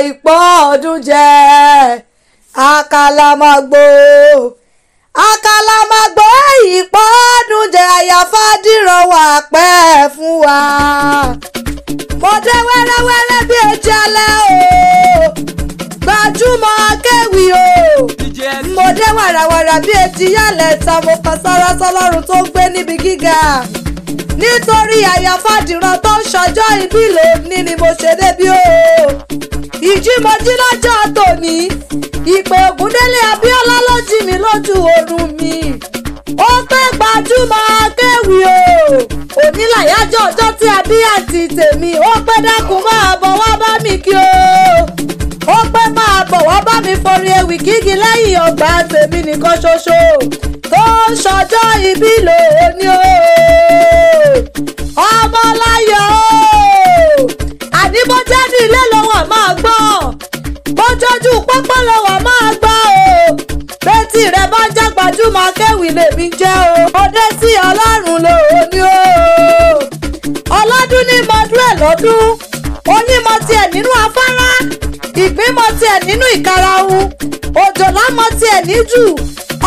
Àìpọ́ ọdún jẹ́ àkàlàmàgbò, àkàlàmàgbò ìpọ́ ọdún jẹ́ àyàfádìrán wà pẹ́ fún wa. Mo dé wẹ́rẹ́wẹ́rẹ́ bí ojú alẹ́ o, gbajúmọ̀ akéwì o. Mo dé wàràwàrà bí etí yálẹ̀ ta, mo kan sára sọlọ́run tó ń gbé níbi gíga. Nítorí àyàfádìrán tó ń ṣọjọ́ ìbí lónìí ni mo ṣe débi o. Ìjímọ̀jí lọ́jọ́ tòní, ìpè Ògúndélé Abíọ́lá ló jí mi lójú oorun mi. Ó pé gbajúmọ̀ akéwì o. Òní làyájọ́ ọjọ́ tí a bí àǹtí tèmi. Ó pé dákun máa bọ̀ wá bá mi kí o. Ó pé máa bọ̀ wá bá mi forin ewì kígi lẹ́yìn ọgbà tèmi nìkan ṣoṣo tó ń ṣọjọ́ ìbí lónìí o. Ọmọláyọ̀ o, àní bó jẹ́ ní ilé lọ́wọ́ máa gbọ́, bójójú pápá lọ́wọ́ máa gbọ́ o. Bẹ́tì rẹ bá jẹ́ gbajúmọ̀ akéwì lèmi jẹ́ o. Mo dé sí ọlọ́run lónìí o. Ọlọ́dún ní mọdún ẹ̀ lọ́dún, oyin mọ tiẹ̀ nínú afárá, ìgbín mọ tiẹ̀ nínú ìkarahun, òjòlá mọ tiẹ̀ níjù.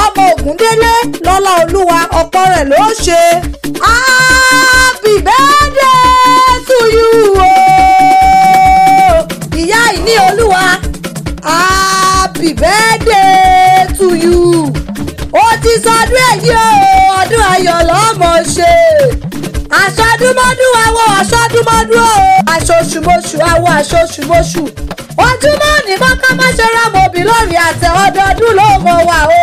Ọmọ Ògúndélé lọ́lá olúwa ọ̀pọ̀ rẹ̀ ló ṣe. Happy birthday to you o. Ìyá ìní olúwa, happy birthday to you. Ó ti sọdún èyí o, ọdún ayọ̀ lọ́mọ ṣe. Aṣọdúnmọ́dún àwọ̀ aṣọdúnmọ́dún o, aṣoṣùmọ́ṣù àwọ̀ aṣoṣùmọ́ṣù. Ojúmọ́ ní mọ́ká má ṣe ra mọ̀bí lórí àtẹ, ọdọọdún ló mọ̀ wá o.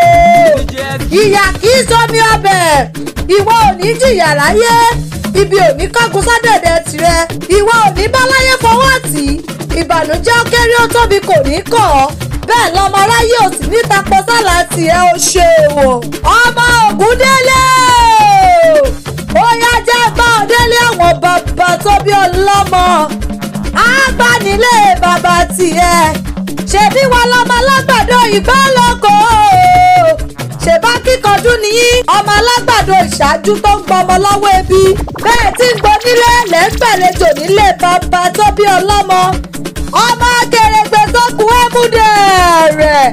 Ìyà kì í sọmi ọbẹ̀, ìwọ ò ní jìyà láyé, ibi ò ní kángun sádẹ̀dẹ̀ tirẹ̀, ìwọ ò ní báláyé fọwọ́ tì í, ìbànújẹ́ ó kéré ó tóbi kò ní kàn ọ́, bẹ́ẹ̀ lọ́mọ aráyé ò sì níta pọ́sálà tiẹ̀ ó ṣe wọ̀. Ọmọ Ògúndélé ó yá jẹ́ bá ọ délé àwọn bàbá tó bí ọlọ́mọ, àgbànílé bàbá tiẹ̀, ṣèbí wọn lọ́mọ alágbàdo ìgbàlókò, ṣèbá kíkanjú nìyí, ọmọ alágbàdo ìṣáájú tó ń gbọmọ lọ́wọ́ ebi, bẹ́ẹ̀ tí ń gbọ́ nílé lẹ́ ń gbàlejò nílé bàbá tó bí ọlọ́mọ. Ọmọ akèrègbè tó kú ẹ́múdẹ̀ rẹ̀,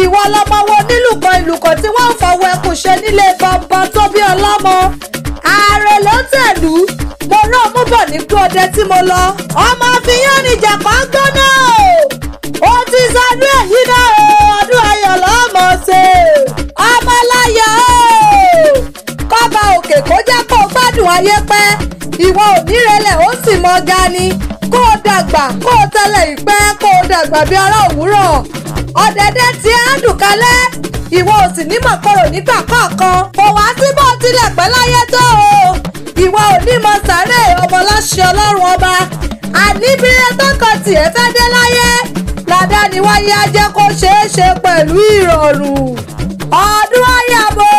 ìwọ lọmọ wo nílùkọ ìlùkọ tí wọ́n ń fọwọ́ ẹkùn ṣe nílé bàbá tó bí ọlọ́mọ. Ààrẹ ló tẹ̀lú, mo rán mú bọ̀ ní kú ọdẹ tí mo lọ. Ọmọ fiyán ni jàpá ń gbóná o, ó ti sọdún èyí náà o, ọdún ayọ̀ lọ́mọ ṣe. Ọmọláyọ̀ o, kọ́ba òkè kó jẹ́ kó o gbádùn ayé pẹ́, ìwọ ò ní rẹlẹ̀ ó sì mọ ga ni, kó o dàgbà kó o tẹ́lẹ̀ ìpẹ́, kó o dàgbà bí ará òwúrọ̀. Ọ̀dẹ̀dẹ̀ tí a dùn kalẹ̀, ìwọ ò sì ní mọ̀kọ́rọ̀ nígbà kọ̀ọ̀kan, kò wá sí bó tilẹ̀ pẹ́ láyé tó o. Ìwọ ò ní mọ sàárè ọmọ láṣẹ ọlọ́run ọba, àní bí tọkọ tiẹ̀ fẹ́ dé láyé ládàáni wáyé á jẹ́ kó ṣeé ṣe pẹ̀lú ìrọ̀rùn. Ọdún àyàbò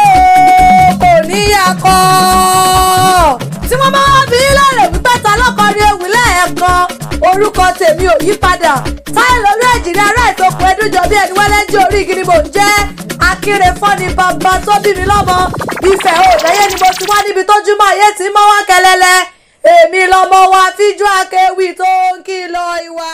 kò ní yakọ̀. Tí wọ́n bá wá bí lọ́rẹ̀ wípé ta lọ́kọrin ewì lẹ́ẹ̀kan, orúkọ tèmi ò yí padà. Táyé lórí ẹ̀jìnlẹ̀ ará ìtòkùn ẹdúnjọ bí ẹni wẹ́lẹ́ jẹ́ orí igi ni mò ń jẹ́. Akíre fọ́ni bàbá tó bí mi lọ́mọ. Ìfẹ́ òdáyé ni mo ti wá níbi tójúmọ́ ayé tí mọ́ wá kẹlẹ́lẹ́. Èmi lọmọ wa fíjú akéwì tó ń kìlọ̀ ìwà.